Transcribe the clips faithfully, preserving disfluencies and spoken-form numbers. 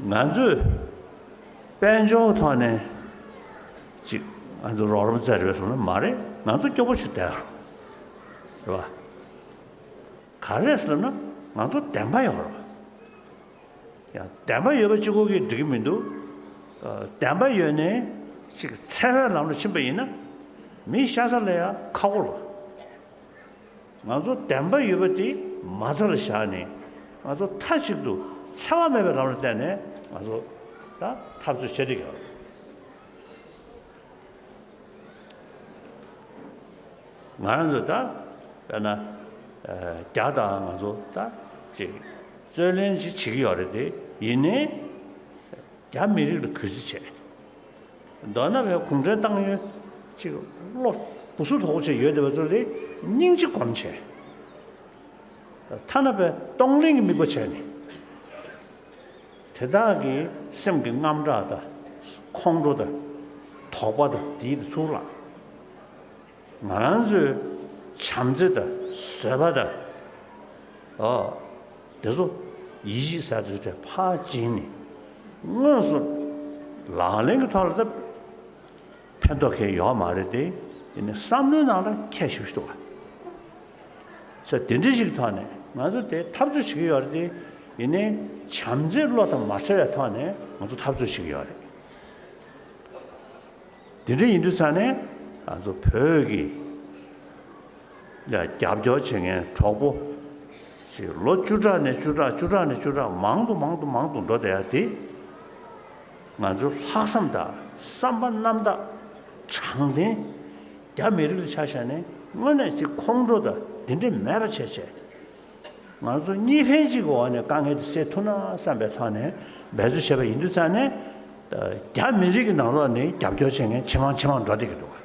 ང་ཚོས་དཔལ་འབྱོར་ཐོག་ནས་ཅིག་ང་ཚོ་རོགས་རམ་བཙལ་རེད་པས་སོང་ན་མ་རེད། ང་ཚོ་སྐྱོ་པོ་ཞིག་བསྡད་ཡོད་རེད་པ། ག་རེ་ཟེར་ན་ང་ཚོ་བདེན་པ་ཡོད་རེད་པ། ཡང་བདེན་པ་ཡོད་པ་གཅིག་པོ་གིས་འགྲིག་གི་མི་འདུག་ཨ། བདེན་པ་ཡོད་ནའི་ཅིག་འཚེ་བའི་ལམ་ལ་ཕྱིན་པ་ཡིན་ན་མི་ཤ་ཚ་ལ་ཡང་ཁག་པོ་རེད་པ། ང་ཚོ་བདེན་པ་ཡོད་པ་དེ་མ་རྩ་ལ་བཞག་ནས་ང་ཚོ་མཐའ་གཅིག་ཏུ་འཚེ་བ་མེད་པའི་ལམ་ལ་བརྟེན་ནས་ང་ཚོ་ད་འཐབ་རྩོད་བྱེད་བསྡད་ཡོད་རེད། ང་རང་ཚོ་ད་དཔེར་ན་རྒྱ་དང་ང་ཚོ་ད་ཅིག་རྩོད་ལེན་ཅིག་བྱེད་ཀྱི་ཡོད་རེད་དེ། ཡིན་ནའི་རྒྱ་མི་རིགས་ལ་གུས་བརྩི་བྱས། མདོར་ན་བའི་གུང་ཁྲན་ཏང་ཡོན་ཅིག་བློ་སྦུ་སུ་དོག་པོ་བྱས་ཡོད་བསྡད་པ་ཚོ་དེ་སྙིང་རྗེ་སྒོམ་བྱས། ཐ་ན་བའི་གཏོང་ལེན་གྱི་དམིགས་པ་བྱས་ནས། དེ་དག་གི་སེམས་ཀྱི་དངངས་སྐྲག་དང་ཁོང་ཁྲོ་དང་དོགས་པ་དང་དེའི་ཚུར་ལ། ང་རང་ཚོའི་བྱམས་བརྩེ་དང་བཟོད་པ་དང་། ཨོ། དེ་ཚོ་ཡིད་ཆེས་ཟེར་དེ་ཚོ་ཕར་བྱིན་ནས་དངོས་སུ་ལག་ལེན་གྱི་ཐོག་ལ་ད་ཕན་ཐོགས་གང་ཡང་ཡོད་མ་རེད་དེ། ཡིན་ནའི་བསམ་བློའི་ནང་ལ་ཁྱད་ཞེ་པོ་ཅིག་འདུག་བ། ས་དེ་འདྲ་ཞིག་ཐོག་ནས་ང་ཚོ་དེ་འཐབ་རྩོད་བྱེད་ཀྱི་ཡོད་རེད་དེ། ཡིན་ནའི་བྱམས་བརྩེའི་བློ་དང་མ་བྲལ་བའི་ཐོག་ནས་ང་ཚོ་འཐབ་རྩོད་བྱེད་ཀྱི་ཡོད་རེད། དེ་འདྲ་ཡིན་དུས་ཙང་ནས་ང་ཚོ་བོད་ཀྱི་ལ་རྒྱབ་སྐྱོར་བྱེད་མཁན་གྲོགས་པོ་ཞིག་ལོ་བཅུ་ཕྲག་ནས་བཅུ་ཕྲག་བཅུ་ཕྲག་ནས་བཅུ་ཕྲག་མང་དུ་མང་དུ་མང་དུ་འགྲོ་བསྡད་ཡ་དེ། ང་ཚོའི་ལྷག་བསམ་དང་བསམ་པ་རྣམ་དག་དྲང་བདེན། རྒྱ་མི་རིགས་ལ་ཆ་བཞག་ནས་དངོས་གནས་ཅིག་ཁོང་ཁྲོ་དང་དེ་འདྲ་མེད་པ་བྱས་བྱས། ང་ཚོ་གཉིས་ཕན་གཅིག་གི་འོག་ནས་དཀའ་ངལ་དེ་སེལ་ཐུབ་ན་བསམ་པའི་ཐོག་ནས་འབད་རྩོལ་བྱས་པ་ཡིན་དུས་ཙང་ནས། རྒྱ་མི་རིགས་ཀྱི་ནང་ལོགས་ནས་རྒྱབ་སྐྱོར་བྱེད་མཁན་ཇེ་མང་ཇེ་མང་འགྲོ་བསྡད་ཀྱི་འདུག་ག།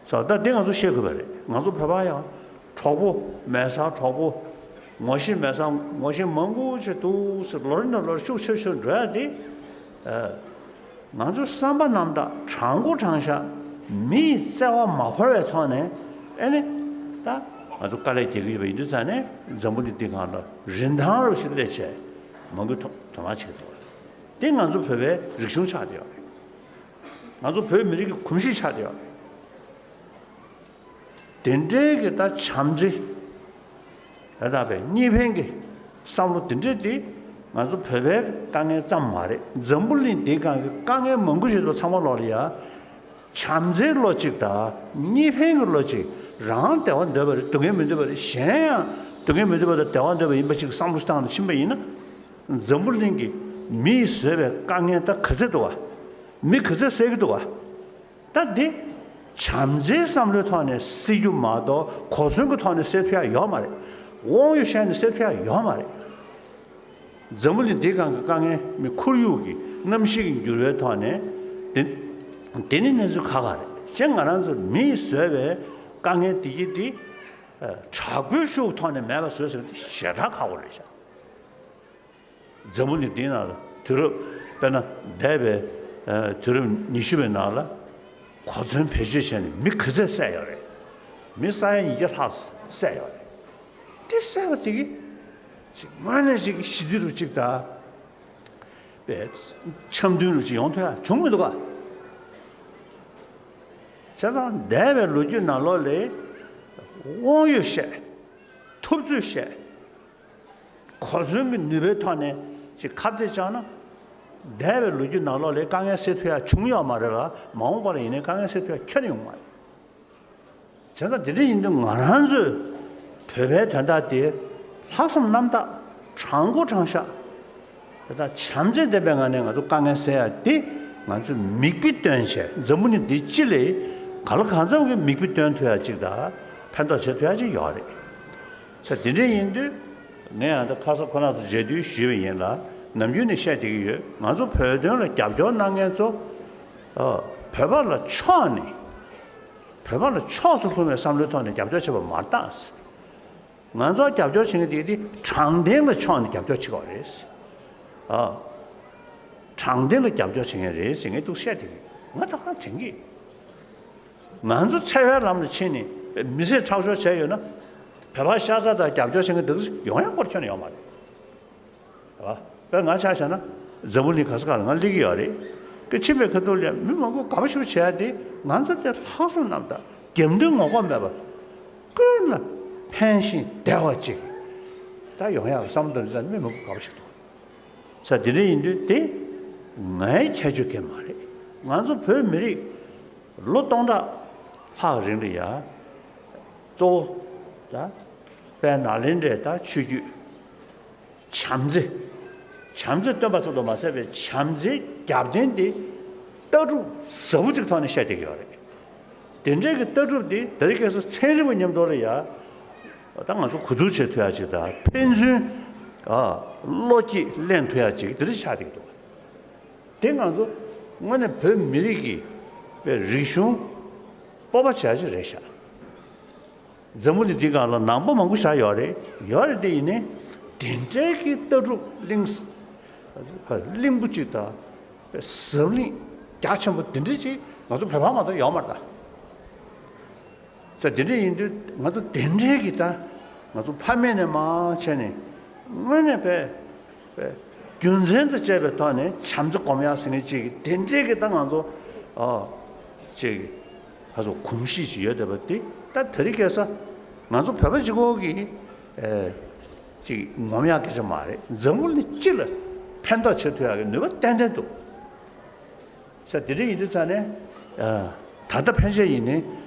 སོ་ད་དེ་ང་ཚོ་ཤེས་དགོས་པ་རེད། ང་ཚོ་བོད་པ་ཡང་གྲོགས་པོ་མེད་སར་གྲོགས་པོ། ངོ་ཤེས་མེད་སར་ངོ་ཤེས་མང་པོ་ཞིག་འདུག་ཟེར། ལོ་རེ་ནས་ལོ་རེ་ཤུགས་ཆེ་ཤོས་འགྲོ་ཡ་དེ། ཨ། ང་ཚོའི་བསམ་པ་རྣམ་དག་དྲང་པོ་དྲང་བཞག་མི་ཡི་བརྩེ་བ་མ་བོར་བའི་ཐོག་ནས། ཨེ་ནི། ད་ང་ཚོ་དཀའ་ལས་རྒྱག་གི་ཡོད་པ་ཡིན་དུས་ཙང་ནས་འཛམ་བུ་གླིང་འདི་སྒང་ལ་རིན་ཐང་རུ་ཞིག་སླེབས་བྱས་མང་པོ་དོ་དོ་སྣང་བྱེད་ཐུབ་པ། དེ་ང་ཚོ་བོད་པའི་རིག་གཞུང་ཆགས་བསྡད་ཡོད་རེད། ང་ཚོ་བོད་མི་རིགས་ཀྱི་གོམས་གཤིས་ཆགས་བསྡད་ཡོད་རེད། དེ་འདྲའི་གི་ད་བྱམས་བརྩེ། ད་ལྟ་བའི་གཉིས་ཕན་གྱི་བསམ་བློ་དེ་འདྲ་དེ་ང་ཚོ་བོད་པའི་དཀའ་ངལ་ཙམ་མ་རེད། འཛམ་བུ་གླིང་འདིའི་སྒང་གི་དཀའ་ངལ་མང་པོ་ཞིག་འདུག་ཚང་མ་ལོག་ལ་ཡ། བྱམས་བརྩེའི་བློ་གཅིག་དང་གཉིས་ཕན་གྱི་བློ་གཅིག་རང་བདེ་བ་འདོད་པ་རེད། སྡུག་བསྔལ་མི་འདོད་པ་རེད། གཞན་ཡང་སྡུག་བསྔལ་མི་འདོད་པ་དང་བདེ་བ་འདོད་པ་ཡིན་པ་ཞིག་བསམ་བློ་བཏང་ནས་ཕྱིན་པ་ཡིན་ན། འཛམ་བུ་གླིང་གི་མིས་བཟོས་པའི་དཀའ་ངལ་ད་ག་ཚད་འདུག་བ། མི་ག་ཚད་བསལ་གྱི་འདུག་བ། ད་འདི་བྱམས་བརྩེའི་བསམ་བློའི་ཐོག་ནས་སེལ་རྒྱུ་མ་གཏོགས་གོ་མཚོན་གྱི་ཐོག་ནས་སེལ་ཐུབ་ཡ་ཡོད་མ་རེད། དབང་ཡོད་བཤད་ནས་སེལ་ཐུབ་ཡ་ཡོད་མ་རེད། འཛམ་བུ་གླིང་འདིའི་སྒང་གི་དཀའ་ངལ་མི་ཁོར་ཡུག་གི་གནམ་གཤིས་ཀྱི་འགྱུར་བའི་ཐོག་ནས་དེ་དེ་ནི་གནས་ཚུལ་ཁག་ཁག་རེད། གཞན་ང་རང་ཚོ་མིས་བཟོས་པའི་དཀའ་ངལ་འདི་གི་དེ་དྲག་པོའི་ཤུགས་ཐོག་ནས་མེད་པ་བཟོས་ཟེར་བ་དེ་ཞེ་དྲག་ཁག་པོ་རེད་ཤག་འཛམ་བུ་གླིང་འདིའི་ནང་ལ་དུས་རབས་དཔེར་ན་འདས་པའི་ཨ་དུས་རབས་ཉི་ཤུ་པའི་ནང་ལ་གོ་མཚོན་བེད་སྤྱོད་བྱས་ནས་མི་ག་ཚད་བསད་ཡོད་རེད། མི་ས་ཡ་ཉིས་བརྒྱ་ལྷག་བསད་ཡོད་རེད། དེ་བསད་པ་དེ་གི་ཅིག་དངོས་གནས་ཅིག་ཞི་བདེ་རུ་ཅིག་དང་པའི་འཆམ་མཐུན་རུ་ཅིག་ཡོང་ཐུབ་ཡ་བྱུང་མི་འདུག་ག། བྱས་ཙང་འདས་པའི་ལོ་རྒྱུས་ནང་ལོགས་ལ་དབང་ཡོད་བཤད། ཐུབ་ཚོད་བཤད། གོ་མཚོན་གྱི་ནུས་པའི་ཐོག་ནས་ཅིག་ཁ་གཏད་བཅག་ན། འདས་པའི་ལོ་རྒྱུས་ནང་ལོགས་ལ་དཀའ་ངལ་སེལ་ཐུབ་ཡ་བྱུང་ཡོད་མ་རེད་ལ། མ་འོངས་པ་ལ་ཡིན་ནའི་དཀའ་ངལ་སེལ་ཐུབ་ཡ་ཁྱོན་ནས་ཡོང་མ་རེད། བྱས་ཙང་དེ་འདྲ་ཡིན་དུས་ང་རང་ཚོས་བོད་པའི་དོན་དག་དེ་ལྷག་བསམ་རྣམ་དག་དྲང་པོ་དྲང་བཞག་དེ་དག་བྱམས་བརྩེ་ལྡན་པའི་ངང་ནས་ང་ཚོ་དཀའ་ངལ་སེལ་ཡ་དེ་ང་ཚོས་མིག་དཔེ་སྟོན་བྱས། འཛམ་བུ་གླིང་འདི་སྤྱི་ལ་གང་ལ་གང་འཚམ་གྱི་མིག་དཔེ་སྟོན་ཐུབ་ཡ་ཅིག་དང་ཕན་ཐོགས་བྱེད་ཐུབ་ཡ་ཅིག་ཡོད་རེད། ས་དེ་འདྲ་ཡིན་དུས་ངས་ཡང་ད་ཁ་ས་ཁོ་རང་ཚོ་མཇལ་དུས་ཞུས་པ་ཡིན་ལ། ནམ་རྒྱུན་ནས་བཤད་བསྡད་ཀྱི་ཡོད། ང་ཚོ་བོད་དོན་ལ་རྒྱབ་སྐྱོར་གནང་མཁན་ཚོ་ཨ་བོད་པ་ལ་ཕྱོགས་ནས་བོད་པ་ལ་ཕྱོགས་སུ་ལྷུང་བའི་བསམ་བློའི་ཐོག་ནས་རྒྱབ་སྐྱོར་བྱེད་པ་མ་རེད་ད། ང་ཚོ་རྒྱབ་སྐྱོར་བྱེད་མཁན་དེ་དེ་དྲང་བདེན་ལ་ཕྱོགས་ནས་རྒྱབ་སྐྱོར་བྱེད་དགོས་རེད། ཨ། དྲང་བདེན་ལ་རྒྱབ་སྐྱོར་བྱེད་མཁན་རེད་ཟེར་ངས་འདུག་བཤད་བསྡད་ཀྱི་ཡོད། ང་ད་གང་དྲན་གྱི་ཡོད། ང་ཚོ་འཚེ་བའི་ལམ་ལ་ཕྱིན་ནས་མི་ཚེ་ཁྲག་སྦྱོར་བྱས་ཡོད་ན། བོད་པ་ཤ་ཚ་དང་རྒྱབ་སྐྱོར་བྱེད་མཁན་འདུག་ཡོང་ཡག་སྐོར་ཁྱོན་ནས་ཡོད་མ་རེད། རེད་བ། དཔེར་ང་ཆ་བཞག་ན་འཛམ་བུ་གླིང་ག་ས་ག་ལ་ང་སླེབས་ཀྱི་ཡོད་རེད། ཀྱི་ཕྱིན་པའི་ཁ་ཐུག་ལ་མི་མང་པོ་དགའ་པོ་ཞིག་བྱེད་ཡ་དེ་ང་ཚོ་དེ་ལྷག་བསམ་རྣམ་དག་རྒྱབ་མདུན་ངོ་ལྐོག་མེད་པ་ཀུན་ལ་ཕན་ཞིང་བདེ་བ་ཅིག་ད་ཡོང་ཡག་བསམ་བློ་འདི་ཙམ་མི་མང་པོ་དགའ་པོ་ཞིག་འདུག་ས་དེ་འདྲ་ཡིན་དུས་དེ་ངའི་ཁྱད་ཆོས་གང་མ་རེད། ང་ཚོ་བོད་མི་རིགས་ལོ་སྟོང་ཕྲག་ལྷག་རིང་ལ་ཡ་གཙོ་བོ་ད་དཔལ་ནཱ་ལེནྡྲའི་ད་ཆོས་བརྒྱུད། བྱམས་བརྩེ། བྱམས་བརྩེ་སྟོན་པ་ཙམ་དུ་མ་ཟད་པའི་བྱམས་བརྩེའི་རྒྱབ་རྟེན་དེ་ལྟ་གྲུབ་ཟབ་པོ་ཅིག་ཐོག་ནས་བཤད་བསྡད་ཀྱི་ཡོད་རེད། དེ་འདྲའི་གི་ལྟ་གྲུབ་དེ་དེ་རིང་ཁ་སང་ཚན་རིག་པ་མཉམ་དུ་ལ་ཡ། ད་ང་ཚོ་གོ་བསྡུར་བྱེད་ཐུབ་ཡ་ཅིག་དང་ཕན་ཚུན་ཨ་བློ་སྐྱེད་ལེན་ཐུབ་ཡ་ཅིག་དེ་འདྲ་ཆགས་བསྡད་ཀྱི་འདུག་དེ་ང་ཚོ་དངོས་གནས་བོད་མི་རིགས་ཀྱི་པའི་རིག་གཞུང་སྤོབས་པ་བྱེད་ཡ་ཅིག་རེད་ཤག་འཛམ་བུ་གླིང་འདི་སྒང་ལ་ནང་པ་མང་པོ་བཞག་ཡོད་རེད། ཡོད་རེད་དེ་ཡིན་ནའི་དེ་འདྲའི་གི་ལྟ་གྲུབ་གླིང་ས་གླིང་བུ་གཅིག་དང་ཟབ་གླིང་རྒྱ་ཆེན་པོ་དེ་འདྲ་ཅིག་ང་ཚོ་བོད་པ་མ་གཏོགས་ཡོད་མ་རེད་ད། ས་དེ་འདྲ་ཡིན་དུས་ང་ཚོ་དེ་འདྲའི་གི་ད་ང་ཚོ་ཕ་མེས་ནས་མར་བྱས་ནས་དངོས་གནས་པའི་པའི་རྒྱུ་མཚན་དང་བཅས་པའི་ཐོག་ནས་བྱམས་བརྩེ་སྒོམ་ཡག་ཟེར་མཁན་ཅིག་དེ་འདྲའི་གི་ད་ང་ཚོ་ཨ་ཅིག་ཧ་སོ་གོམས་གཤིས་ཅིག་ཡོད་བསྡད་པ་དེ་ད་དེ་རིང་ཁ་སང་ང་ཚོ་བོད་པ་གཅིག་པོ་གི་ཨེ་ཅིག་ངོམ་ཡག་སྐད་ཆ་མ་རེད། འཛམ་བུ་གླིང་སྤྱི་ལ་ཕན་ཐོགས་བྱེད་ཐུབ་ཡག་གི་ནུས་པ་ཏན་ཏན་འདུག་ས་དེ་འདྲ་ཡིན་དུས་ཙང་ནས་ཨ་ད་ལྟ་ཕན་ཆད་ཡིན་ནའི་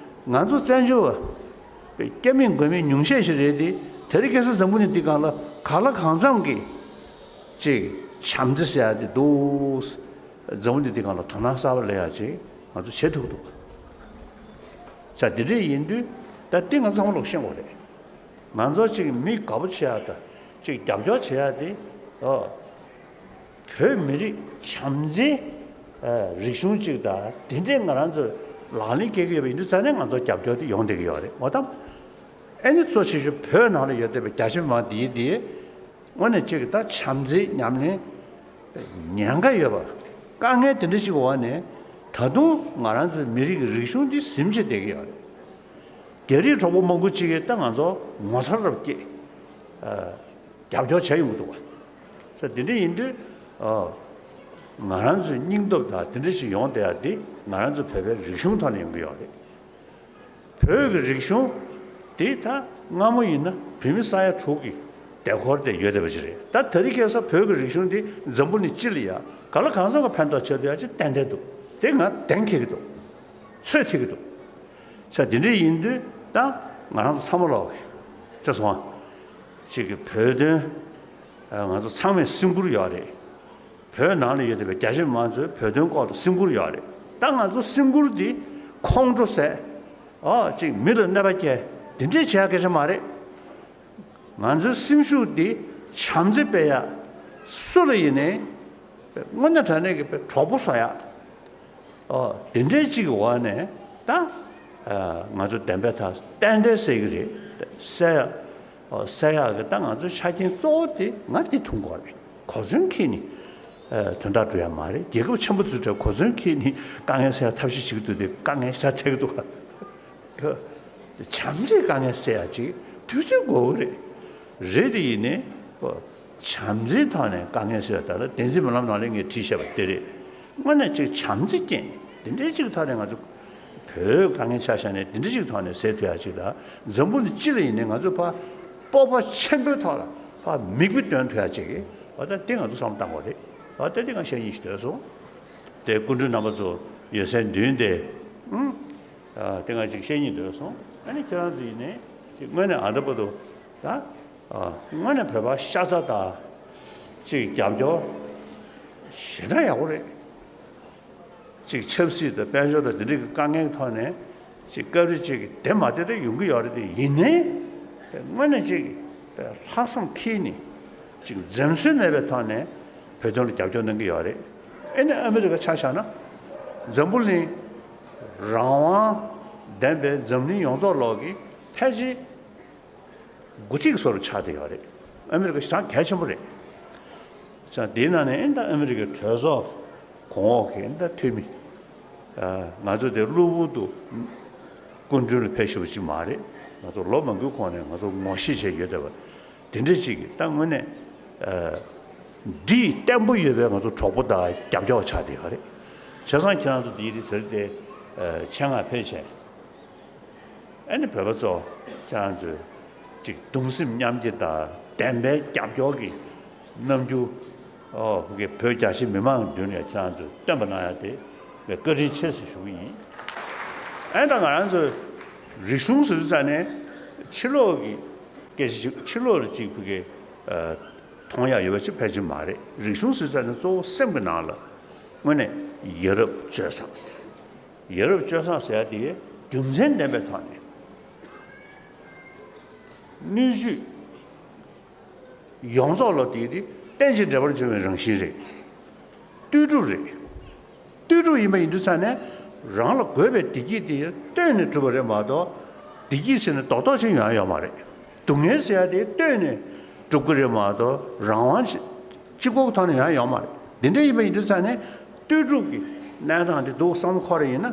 ང་ཚོ་བཙན་བྱོལ་བ་སྐྱ་མིན་མགོ་མིན་ཉུང་ཤས་ཤིག་རེད་དེ། དེ་རིང་ཁ་སང་འཛམ་བུ་གླིང་འདི་སྒང་ལ་གང་ལ་གང་འཚམ་གྱི་ཅིག་བྱམས་བརྩེ་ཟེར་ཡ་དེ་འདུག་འཛམ་བུ་གླིང་འདི་སྒང་ལ་དོ་སྣང་གསར་པ་སླེབས་ཡ་ཅིག་ང་ཚོ་བྱེད་ཐུབ་འདུག་ས་དེ་འདྲ་ཡིན་དུས་ད་འདི་ང་ཚོ་ཚང་མ་ལོག་ཤེས་དགོས་རེད། ང་ཚོ་ཅིག་མི་དགའ་པོ་བྱེད་ཡ་དང་ཅིག་རྒྱབ་སྐྱོར་བྱེད་ཡ་དེ་ཨོ། བོད་མི་རིགས་བྱམས་བརྩེའི་ཨ་རིག་གཞུང་གཅིག་དང་དེ་འདྲའི་ང་རང་ཚོ་ལག་ལེན་འཁེལ་གྱི་ཡོད་པ་ཡིན་དུས་ཙང་ནས་ང་ཚོ་རྒྱབ་སྐྱོར་དེ་ཡོང་བསྡད་ཀྱི་ཡོད་རེད། འོ་ད་ཨེ་ནི་གཙོ་ཆེ་ཤོས་བོད་ནང་ལ་ཡོད་བསྡད་པའི་རྒྱ་ཆེ་མི་མང་འདིའི་འདི་དངོས་གནས་གཅིག་གི་ད་བྱམས་བརྩེའི་ཉམས་ལེན་ཉེན་ཁ་ཡོད་པ་དཀའ་ངལ་དེ་འདྲ་ཞིག་འོག་ནས་ད་དུང་ང་རང་ཚོའི་མི་རིགས་ཀྱི་རིག་གཞུང་འདི་ཟིན་བྱས་བསྡད་ཀྱི་ཡོད་རེད། རྒྱ་རིགས་གྲོགས་པོ་མང་པོ་ཅིག་གིས་ད་ང་ཚོ་ངོ་མཚར་རབ་སྐྱེས། རྒྱབ་སྐྱོར་བྱས་ཡོང་གི་འདུག་བ། ས་དེ་འདྲ་ཡིན་དུས་ཨ་ང་རང་ཚོའི་སྙིང་སྟོབས་དང་དེ་འདྲ་ཞིག་ཡོང་བསྡད་ཡ་དེ་ང་རང་ཚོ་བོད་པའི་རིག་གཞུང་ཐོག་ནས་ཡོང་གི་ཡོད་རེད། བོད་ཀྱི་རིག་གཞུང་དེ་ད་སྔ་མོ་ཡིན་ན་བོད་མི་ས་ཡ་དྲུག་གི་ལྡེ་འཁོར་དེ་ཡོད་བསྡད་པ་ཞིག་རེད། ད་དེ་རིང་ཁ་སང་བོད་ཀྱི་རིག་གཞུང་དེ་འཛམ་བུ་གླིང་སྤྱི་ལ་ཡ་ག་ལ་གང་འཚམ་གྱི་ཕན་ཐོགས་བྱེད་ཐུབ་ཡ་ཅིག་ཏན་ཏན་འདུག་དེ་ང་གཏན་འཁེལ་གྱི་འདུག་ཚོད་ཐིག་གི་འདུག་ས་དེ་འདྲ་ཡིན་དུས་ད་ང་རང་ཚོ་ཚང་མ་ལོག་ཅེས་སོང་ང་། ཅིག་གི་བོད་དོན་ང་ཚོ་ཚང་མས་སེམས་ཁུར་ཡོད་རེད། བོད་ནང་ལ་ཡོད་བསྡད་པའི་རྒྱ་ཆེ་མི་མང་ཚོས་བོད་དོན་སྐོར་དུ་སེམས་ཁུར་ཡོད་རེད། ད་ང་ཚོ་སེམས་ཁུར་འདི་ཁོང་ཁྲོ་ཟ། ཨོ་ཅིག་མི་ལ་གནོད་པ་སྐྱེལ། འདི་འདྲས་བྱེད་ཡ་སྐད་ཆ་མ་རེད། ང་ཚོའི་སེམས་ཤུགས་འདི་བྱམས་བརྩེ་སྤེལ་ཡ། སུ་ལ་ཡིན་ནའི་དངོས་གནས་དྲང་གནས་ཀྱི་དཔེ་གྲོགས་པོ་བཟོ་ཡ། ཨོ་དེ་འདྲའི་གཅིག་གི་འོག་ནས་ད་ཨ་ང་ཚོ་བདེན་པའི་ཐག་ཏན་ཏན་གསལ་གྱི་རེད། གསལ་ཡ། ཨོ་གསལ་ཡག་གི་ད་ང་ཚོའི་ཆ་རྐྱེན་གཙོ་བོ་དེ་ང་འདི་མཐོང་གི་རེད། གོ་མཚོན་འཁྱེར་ནས་ཨ་དོན་དག་འགྲུབ་ཡ་མ་རེད། རྒྱལ་ཁབ་ཆེན་པོ་ཚོའི་གྲས་གོ་མཚོན་འཁྱེར་ནས་དཀའ་ངལ་སེལ་ཡ་ཐབས་ཤེས་བྱེད་ཀྱི་འདུག་དེ་དཀའ་ངལ་ཤ་ཚ་གི་འདུག་ག་བྱམས་བརྩེའི་དཀའ་ངལ་སེལ་ཡ་ཅིག་དུས་ཚོད་དགོས་ཀྱི་རེད། རེད་དེ་ཡིན་ནའི་ཨོ། བྱམས་བརྩེའི་ཐོག་ནས་དཀའ་ངལ་སེལ་བ་དག་ལ་བདེན་ཚིག་སྨོན་ལམ་ནང་ལ་ངས་བྲིས་བཞག་པ་དེ་རེད། དངོས་གནས་ཅིག་བྱམས་བརྩེ་བསྐྱེད་ནས་དེ་འདྲའི་ཅིག་ཐོག་ནས་ང་ཚོ་བོད་དཀའ་ངལ་ཆ་བཞག་ནས་དེ་འདྲའི་ཅིག་ཐོག་ནས་སེལ་ཐུབ་ཡ་ཅིག་དང་འཛམ་བུ་གླིང་སྤྱི་ལ་ཡིན་ནའི་ང་ཚོ་ཕར་སྤོབས་པ་ཆེན་པོའི་ཐོག་ལ་ཕར་མིག་དཔེ་སྟོན་ཐུབ་ཡ་ཅིག་གི་ཨོ་ད་དེ་ང་ཚོ་བསམ་བློ་བཏང་དགོས་རེད། ཨོ་ད་དེ་ང་བཤད་སྙིང་ཞིག་འདོད་སོང་། དེ་སྐུ་མགྲོན་རྣམ་པ་ཚོ་ཡོད་སའི་མདུན་དེ་ཨུམ་ཨ་དེ་ང་ཅིག་བཤད་སྙིང་འདོད་སོང་། ཨ་ནི་ཁྱེད་རང་ཚོ་ཡིན་ནའི་ཅིག་དངོས་གནས་ཨ་ད་པོ་དུ་ད། ཨ་དངོས་གནས་བོད་པ་ཤ་ཚ་དང་ཅིག་རྒྱབ་སྐྱོར་ཞེ་དྲག་ཡག་པོ་རེད། ཅིག་ཆབ་སྲིད་དང་དཔལ་འབྱོར་དང་འདི་འདྲ་གི་དཀའ་ངལ་གྱི་ཐོག་ནས་ཅིག་སྐབས་རེ་ཅིག་བདེ་མ་བདེ་དེ་ཡོང་གི་ཡོད་རེད་དེ་ཡིན་ནའི་དངོས་གནས་ཅིག་ལྷག་བསམ་འཁྱེར་ནས་ཅིག་འཛེམ་ཟོན་མེད་པའི་ཐོག་ནས་བོད་དོན་ལ་རྒྱབ་སྐྱོར་གནང་གི་ཡོད་རེད། ཨེ་ནས་ཨ་མི་རི་ཀ་ཆ་བཞག་ན་འཛམ་བུ་གླིང་རང་དབང་ལྡན་པའི་འཛམ་གླིང་ཡོངས་རྫོགས་ལོག་གི་ཕལ་ཆེར། དགུ་གཅིག་བཟོ་རུ་ཆགས་བསྡད་ཡོད་རེད། ཨ་མི་རི་ཀ་ཞེ་དྲག་གལ་ཆེན་པོ་རེད། ཙང་དེའི་ནང་ནས་ཨིན་ད་ཨ་མི་རི་ཀའི་གྲོས་ཚོགས་གོང་འོག་གི་ཨིན་ད་འཐུས་མི། ང་ཚོ་དེ་གློ་བུར་དུ་སྐུ་མགྲོན་ལ་ཕེབས་ཞུ་བ་ཅིག་མ་རེད། ང་ཚོ་ལོ་མང་པོའི་གོང་ནས་ང་ཚོ་ངོ་ཤེས་བྱས་ཡོད་བསྡད་པ་དེ་འདྲ་ཅིག་གིས་ད་དངོས་གནས་ འདི་བརྟན་པོ་ཡོད་པའི་ང་ཚོ་གྲོགས་པོ་དང་རྒྱབ་སྐྱོར་ཆགས་བསྡད་ཡོད་རེད། བྱས་ཙང་ཁྱེད་རང་ཚོ་འདིའི་དེ་དེ་ཆེད་མངགས་ཕེབས་བྱས། ཨ་ནི་བོད་པ་ཚོ་ཁྱེད་རང་ཚོས་ཅིག་གདུང་སེམས་མཉམ་སྐྱེད་དང་བདེན་པའི་རྒྱབ་སྐྱོར་གྱི་རྣམ་འགྱུར། ཨོ་གི་བོད་རྒྱ་ཆེ་མི་མང་གི་མདུན་ནས་ཁྱེད་རང་ཚོས་སྟོན་པ་གནང་ཡ་དེ་ངས་བཀའ་དྲིན་ཆེ་ཞེས་ཞུ་གི་ཡིན། ཨ་ནི་ད་ང་རང་ཚོས་རིག་གཞུང་ཟེར་དུས་ཙང་ནས་ཕྱི་ལོགས་ཀྱི་སྐད་ཆ་ཅིག་ཕྱི་ལོགས་ལ་ཅིག་ཕ་གི་མཐོང་ཡ་ཡོད་པ་ཅིག་ཕལ་ཆེར་མ་རེད། རིག་གཞུང་ཟེར་དུས་ཙང་ནས་གཙོ་བོ་སེམས་ཀྱི་ནང་ལ་དངོས་གནས་ཡ་རབས་སྤྱོད་བཟང་། ཡ་རབས་སྤྱོད་བཟང་ཟེར་ཡ་དེ་རྒྱུ་མཚན་ལྡན་པའི་ཐོག་ནས་སྣོད་བཅུད་ཡོངས་རྫོགས་ལ་དེ་དེ་རྟེན་ཅིང་འབྲེལ་བར་འབྱུང་བའི་རང་བཞིན་རེད། ལྟོས་གྲུབ་རེད། ལྟོས་གྲུབ་ཡིན་པ་ཡིན་དུས་ཙང་ནས་རང་ལ་དགོས་པའི་བདེ་སྐྱིད་དེ་ལྟོས་ནས་གྲུབ་པ་རེད་མ་གཏོགས། བདེ་སྐྱིད་ཟེར་ནས་རྡོག་རྡོག་ཅིག་ཡོང་ཡ་ཡོད་མ་རེད། སྡུག་བསྔལ་ཟེར་ཡ་དེ་ལྟོས་ནས་གྲུབ་ཀྱི་རེད་མ་གཏོགས་རང་དབང་ཅིག་གཅིག་པོ་གི་ཐོག་ནས་ཡོང་ཡ་ཡོད་མ་རེད། དེ་འདྲ་ཡིན་པ་ཡིན་དུས་ཙང་ནས་ལྟོས་གྲུབ་ཀྱི་གནས་སྟངས་དེ་འདུག་བསམ་བློ་འཁོར་རེ་ཡིན་ན།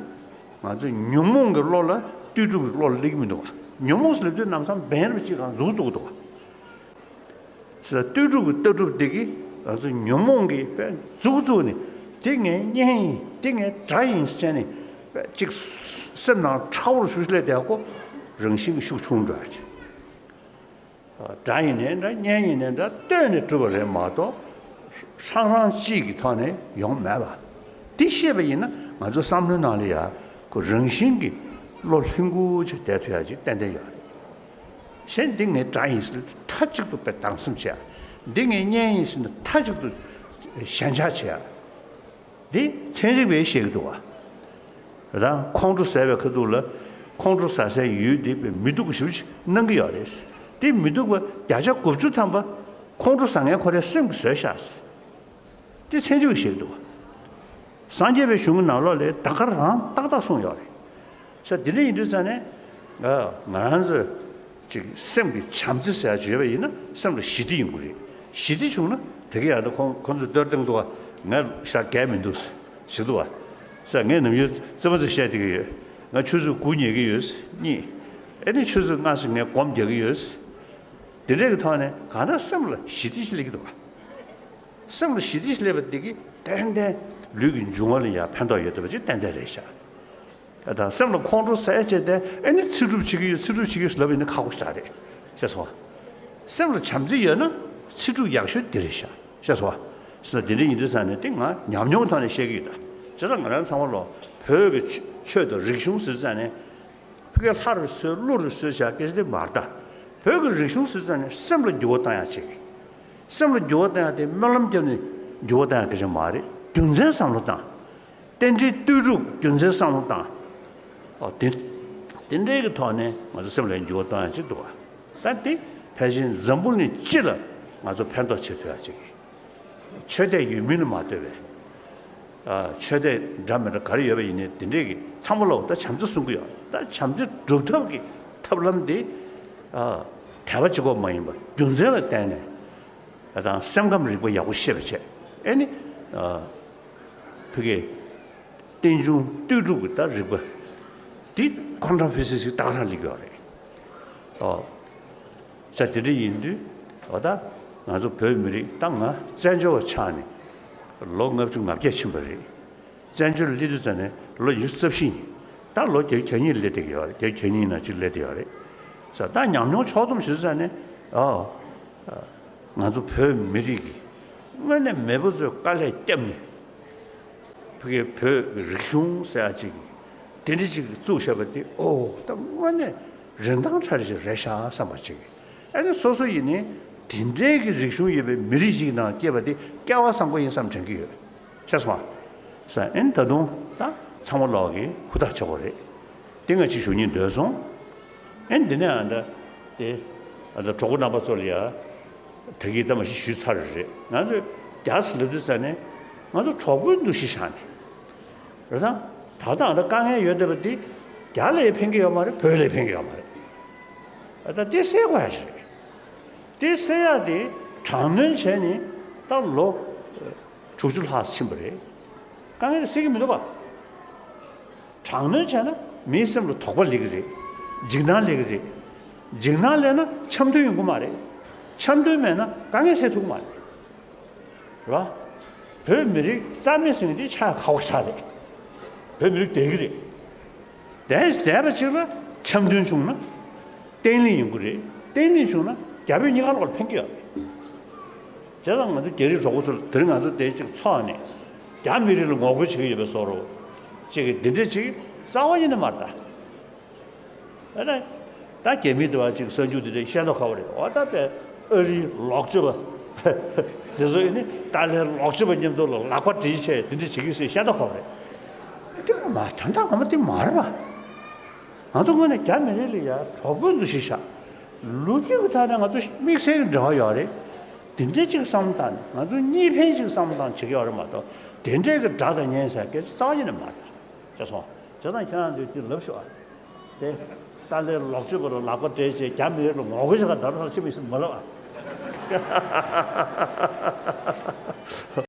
ང་ཚོས་ཉོན་མོངས་ཀྱི་བློ་ལ་ལྟོས་གྲུབ་ཀྱི་བློ་ལ་སླེབས་ཀྱི་མི་འདུག་བ། ཉོན་མོངས་ཟེར་ལབ་དུས་ལམ་སང་བན་རབས་ཅིག་གང་འཛུགས་བཙུགས་འདུག་བ། ཟེར་ལྟོས་གྲུབ་ཀྱི་ལྟ་གྲུབ་དེ་གིས་ང་ཚོ་ཉོན་མོངས་ཀྱི་བན་འཛུགས་བཙུགས་ནས་དེ་ངའི་གཉེན་ཡིན་དེ་ངའི་དགྲ་ཡིན་ཟེར་ནས་ཅིག་སེམས་ནང་ཁྲ་བོར་ཞུ་སླེབས་དེ་ཀོ་རང་བཞིན་གྱི་ཤུགས་ཆུང་འགྲོ་ཡ་ཅིག་དགྲ་ཡིན་ནའི་འདྲ་གཉེན་ཡིན་ནའི་འདྲ་ལྟོས་ནས་གྲུབ་པ་རེད་མ་གཏོགས་ཧྲང་ཧྲང་གཅིག་གི་ཐོག་ནས་ཡོང་མེད་པ། འདི་ཤེས་པ་ཡིན་ན་ང་ཚོ་བསམ་བློའི་ནང་ལ་ཡ་ཁོ་རང་བཞིན་གྱིས་བློ་ལྷིང་ཁུག་ཅིག་བསྡད་ཐུབ་ཡ་ཅིག་ཏན་ཏན་ཡོད་རེད། གཞན་འདི་ངའི་དགྲ་ཡིན་ཟེར་ན་མཐའ་གཅིག་ཏུ་དཔེ་སྡང་སེམས་བྱེད་ཡ། འདི་ངའི་གཉེན་ཡིན་ཟེར་ན་མཐའ་གཅིག་ཏུ་ཞེན་ཆགས་བྱེད་ཡ། འདི་ཚན་རིག་པས་བཤད་ཀྱི་འདུག་བ། རང་ཁོང་ཁྲོ་ཟ་བའི་ཁ་ཐུག་ལ་ཁོང་ཁྲོ་ཟ་སའི་ཡུལ་འདི་མི་སྡུག་པ་ཞེ་པོ་ཅིག་སྣང་གི་ཡོད་རེད། འདི་མི་སྡུག་པ་བརྒྱ་ཆ་དགུ་བཅུ་ཐམ་པ་ཁོང་ཁྲོ་ཟ་མཁན་ཁོ་རའི་སེམས་ཀྱིས་བཟོས་ཤག་འདི་ཚན་རིག་པས་བཤད་ཀྱི་འདུག་བ། སངས་རྒྱས་པའི་གཞུང་གི་ནང་ལོགས་ལ་ད་ག་རང་ཏག་ཏག་གསུངས་ཡོད་རེད། ས་འདི་འདྲ་ཡིན་དུས་ཙང་ནས་ང་རང་ཚོས་ཅིག་སེམས་ཀྱི་བྱམས་བརྩེ་ཟེར་ཡ་བརྗོད་པ་ཡིན་ན་སེམས་ལ་ཞི་བདེ་ཡོང་གི་རེད། ཞི་བདེ་བྱུང་ན་དེ་ག་ཡང་ད་ཁོང་ཁོང་ཚོས་གཏོར་སྟངས་འདུག་བ། ང་ཞག་གས་མི་འདུག་ཞིག་འདུག་བ། ས་ངས་ནམ་རྒྱུན་རྩེད་མོ་ཚོ་བཤད་བསྡད་ཀྱི་ཡོད། ང་ཆུ་ཚོད་དགུ་ཉལ་གྱི་ཡོད། གཉིས། ཨེ་ནི་ཆུ་ཚོད་ལྔ་ཙམ་ངས་སྒོམ་རྒྱག་གི་ཡོད། དེ་འདྲས་ཀྱི་ཐོག་ནས་གང་ལྟར་སེམས་ལ་ཞི་བདེ་ཞིག་སླེབས་ཀྱི་འདུག་བ། སེམས་ལ་ཞི་བདེ་ཞིག་སླེབས་པ་དེ་གིས་ཏན་ཏན་ལུས་ཀྱི་འབྱུང་བ་ལ་ཡང་ཕན་ཐོགས་ཡོད་བསྡད་པ་ཅིག་ཏན་ཏན་རེད་ཤག་ད་སེམས་ལ་ཁོང་ཁྲོ་ཟ་ཡ་བྱས་ཏེ་ཨེ་ནི་ཚེ་སྒྲུབ་བྱེད་ཀྱི་ཡོད་ཚེ་སྒྲུབ་བྱེད་ཀྱི་ཡོད་ཟེར་ལབ་ཡིན་ན་ཁག་པོ་ཞིག་རེད། ཤེས་སོང་བ། སེམས་ལ་བྱམས་བརྩེ་ཡོད་ན་ཚེ་སྒྲུབ་ཡག་ཤོས་འདི་རེད་ཤག་ཤེས་སོང་བ། ཟེར་ན་དེ་འདྲ་ཡིན་དུས་ཙང་ནས་དེ་ང་ཉམས་མྱོང་ཐོག་ནས་བཤད་ཀྱི་ཡོད་ད། བྱས་ཙང་ང་རང་ཚང་མ་ལོ་བོད་ཀྱི་ཆོས་དང་རིག་གཞུང་ཟེར་ཙང་ནས་ཕ་གིའི་ལྷ་རུ་གསོལ་ཀླུ་རུ་གསོལ་བྱ་སྐད་ཆ་དེ་མ་རེད་ད། བོད་ཀྱི་རིག་གཞུང་ཟེར་ཙང་ནས་སེམས་ལ་འགྱུར་བ་བཏང་ཡག་ཅིག་སེམས་ལ་འགྱུར་བ་བཏང་ཡག་དེ་སྨོན་ལམ་བརྒྱབ་ནས་འགྱུར་བ་བཏང་ཡག་སྐད་ཆ་མ་རེད། རྒྱུ་མཚན་བསམ་བློ་བཏང་། རྟེན་འབྲེལ་ལྟོས་གྲུབ་རྒྱུ་མཚན་བསམ་བློ་བཏང་། ཨོ་དེ་དེ་འདྲའི་གི་ཐོག་ནས་ང་ཚོ་སེམས་ལ་འགྱུར་བ་བཏང་ཡག་ཅིག་འདུག་བ། ད་དེ་ཕལ་ཆེར་འཛམ་བུ་གླིང་སྤྱི་ལ་ང་ཚོ་ཕན་ཐོགས་བྱེད་ཐུབ་ཡག་ཅིག་ཆོས་དད་ཡོད་མིན་ལ་མ་ལྟོས་པའི། ཨ་ཆོས་དད་འདྲ་མི་འདྲ་ག་རེ་ཡོད་པ་ཡིན་ནའི་དེ་འདྲས་ཀྱི་ཚང་མ་ལོག་ད་བྱམས་བརྩེ་གསུང་གི་ཡོད། ད་བྱམས་བརྩེ་སྒྲུབ་ཐབས་ཀྱི་ཐབས་ལམ་དེ་ཨ་དད་པ་གཅིག་པོ་མ་ཡིན་པར་རྒྱུ་མཚན་ལ་བརྟེན་ནས་ཨ་དང་སེམས་ཁམས་རིག་པ་ཡག་པོ་ཤེས་པ་བྱས། ཨེ་ནི་ཨ་ཕ་གི་རྟེན་འབྱུང་ལྟོས་གྲུབ་ཀྱི་ད་རིག་པ་འདི་ཁོང་ཁྲ་ཕི་སི་སི་ཏག་ཏག་སླེབས་ཀྱི་ཡོད་རེད། ཨོ། ས་དེ་འདྲ་ཡིན་དུས་འོ་ད་ང་ཚོ་བོད་མི་རིགས་ད་ང་བཙན་བྱོལ་བ་ཆགས་ནས་ལོ་ལྔ་བཅུ་ང་བརྒྱད་ཕྱིན་པ་རེད། བཙན་བྱོལ་སླེབས་དུས་ཙམ་ནས་ལོ་ཉི་ཤུ་རྩ་བཞི་ཡིན། ད་ལོ་བརྒྱད་ཅུ་གྱ་གཉིས་སླེབས་བསྡད་ཀྱི་ཡོད་རེད། བརྒྱད་ཅུ་གྱ་གཉིས་ནང་ཅིག་སླེབས་བསྡད་ཡོད་རེད། ས་ད་ཉམས་མྱོང་ཕྱོགས་བསྡོམས་ཞུ་ཙམ་ནས་ཨོ། ང་ཚོ་བོད་མི་རིགས་ཀྱི་དངོས་གནས་མེས་པོ་ཚོས་དཀའ་ལས་བརྒྱབ་ནས། ཕ་གི་བོད་ཀྱི་རིག་གཞུང་ཟེར་ཡ་ཅིག་དེ་འདྲ་ཅིག་བཙུགས་བཞག་པ་དེ་ཨོ་ད་དངོས་གནས་རིན་ཐང་ཕྲ་རེ་ཞིག་རེད་ཤག་བསམ་པ་ཅིག་ཨ་ནི་སོ་སོ་ཡིན་ནའི་དེ་འདྲའི་གི་རིག་གཞུང་ཡོད་པའི་མི་རིགས་ཤིག་ནང་སྐྱེས་པ་དེ་སྐལ་བ་བཟང་པོ་ཡིན་བསམ་དྲན་གྱི་ཡོད། ཤེས་སོང་ཨ། ས་ཨེ་ནི་ད་དུང་ད་ཚང་མ་ལོག་གི་ཧུར་ཐག་བྱེད་དགོས་རེད། དེ་ང་ཅིག་ཞུ་སྙིང་འདོད་སོང་། ཨེ་འདི་ནས་ཨ་འདྲ་དེ་ཨ་འདྲ་གྲོགས་པོ་རྣམ་པ་ཚོ་ལ་ཡ་ད་གིན་ད་མ་གཞི་ཞུས་ཚར་རེད། ང་ཚོ་རྒྱ་སེ་ལབ་དུས་ཙ་ནས་ང་ཚོ་གྲོགས་པོའི་འདུ་ཤེས་བཞག་ནས་རེད་ད། ད་ལྟ་ཨ་འདྲ་དཀའ་ངལ་ཡོད་བསྡད་པ་འདི་རྒྱ་ལ་ཡང་ཕན་གྱི་ཡོད་མ་རེད། བོད་ལ་ཡང་ཕན་གྱི་ཡོད་མ་རེད། ཨ་ད་དེ་སེལ་དགོས་ཡ་ཞིག་རེད། དེ་སེལ་ཡ་དེ་དྲག་གནོན་བྱས་ནས་ད་ལོ་དྲུག་ཅུ་ལྷག་ཕྱིན་པ་རེད། དཀའ་ངལ་དེ་སེལ་གྱི་མི་འདུག་ག་དྲག་གནོན་བྱས་ན་མིའི་སེམས་ལ་དོགས་པ་སླེབས་ཀྱི་རེད། འཇིགས་སྣང་སླེབས་ཀྱི་རེད། འཇིགས་སྣང་སླེབས་ན་འཆམ་མཐུན་ཡོང་གི་མ་རེད། འཆམ་མཐུན་མེད་ན་དཀའ་ངལ་སེལ་ཐུབ་ཀྱི་མ་རེད། རེད་བ། བོད་མི་རིགས་རྩ་མེད་ཟེར་མཁན་དེ་ཆགས་ཁག་པོ་ཆགས་རེད། བོད་མི་རིགས་བསྡད་ཀྱི་རེད། བསྡད་བསྡད་པ་ཅིག་ལ་འཆམ་མཐུན་བྱུང་ན་བརྟན་ལྷིང་ཡོང་གི་རེད། བརྟན་ལྷིང་བྱུང་ན་རྒྱ་བོད་གཉིས་ཀ་ལོག་ལ་ཕན་གྱི་ཡོད་རེད། བྱས་ཙང་ང་ཚོ་རྒྱ་རིགས་གྲོགས་པོ་ཚོ་ལ་དེ་རིང་ང་ཚོ་དེ་གཅིག་ཚོགས་ནས་རྒྱ་མི་རིགས་ལ་ངོ་རྒོལ་བྱེད་ཀྱི་ཡོད་པའི་བཟོ་འདྲ་ཅིག་འདི་འདྲ་ཅིག་རྩ་བ་ཉིད་ནས་མ་རེད་ད། ཨ་ནི། ད་རྒྱ་མི་དེ་བ་ཅིག་གསར་འགྱུར་དེ་འདྲ་བཤད་མདོག་ཁ་པོ་རེད། འོ་ད་པའི་ཨ་རིའི་ལོག་སྤྱོད་པ་དེ་ཚོ་ཡིན་ནི་ཏཱ་ལའི་ལོག་སྤྱོད་པ་མཉམ་དུ་ལ་ལག་པ་སྦྲེལ་བྱས་དེ་འདྲ་བྱེད་ཀྱི་ཟེར་བཤད་མདོག་ཁ་པོ་རེད། དེ་མ་དོན་དག་ངོ་མ་དེ་མ་རེད་པ། ང་ཚོ་དངོས་གནས་རྒྱ་མི་རིགས་ལ་ཡ་གྲོགས་པོའི་འདུ་ཤེས་བཞག་ལོ་རྒྱུས་ཀྱི་ཐོག་ནས་ང་ཚོ་དམིགས་བསལ་གྱི་འབྲེལ་བ་ཡོད་རེད། དེ་འདྲའི་ཅིག་བསམ་བློ་བཏང་ནས་ང་ཚོ་གཉིས་ཕན་ཅིག་བསམ་བློ་བཏང་བྱེད་ཀྱི་ཡོད་རེད་མ་གཏོགས་དེ་འདྲའི་གི་དགྲ་དང་གཉེན་ཟེར་སྐད་ཆ་རྩ་བ་ཉིད་ནས་མ་རེད། ཤེས་སོང་། བྱས་ཙང་ཁྱེད་རང་ཚོས་དེ་ལབ་ཤོག་ཨ། དེ། ཏཱ་ལའི་ལོག་སྤྱོད་པ་ལ་ལག་པ་སྦྲེལ་བྱས་རྒྱ་མི་རིགས་ལ་ངོ་རྒོལ་བྱེད་ག་ད་རུང་ཕྱི་མི་སེམས་མ་ལབ་ཨ།